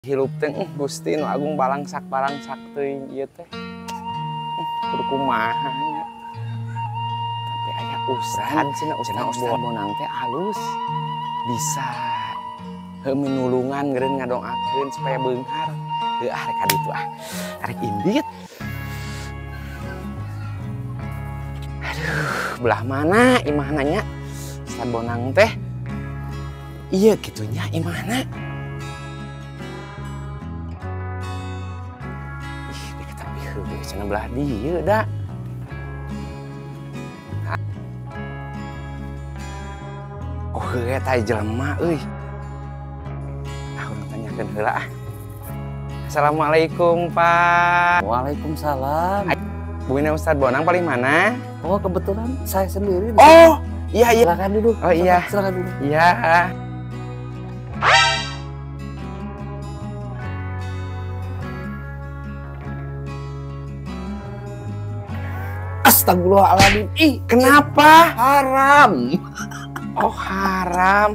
Hirup teh Gusti nu agung balangsak balangsak teuing ieu teh. Kudu kumaha nya. Tapi aya ustad cenah ustad Bonang teh alus bisa heuh minulungan ngeureun ngadoakeun supaya beunghar. Heuh ah rek ka ditu ah. Arek indit. Aduh, belah mana imahna nya? Ustad Bonang teh. Iya gitunya imahna. Cenah belah dieu da. Oh heuh eta jelema euy. Ah urang tanyakeun heula ah. Assalamualaikum, Pak. Waalaikumsalam. Bumina Ustad Bonang paling mana? Oh, kebetulan saya sendiri. Oh, iya iya. Silakan duduk. Oh iya. Silakan duduk. Iya. Astagfirullahaladzim. Ih, kenapa? Haram. Oh, haram.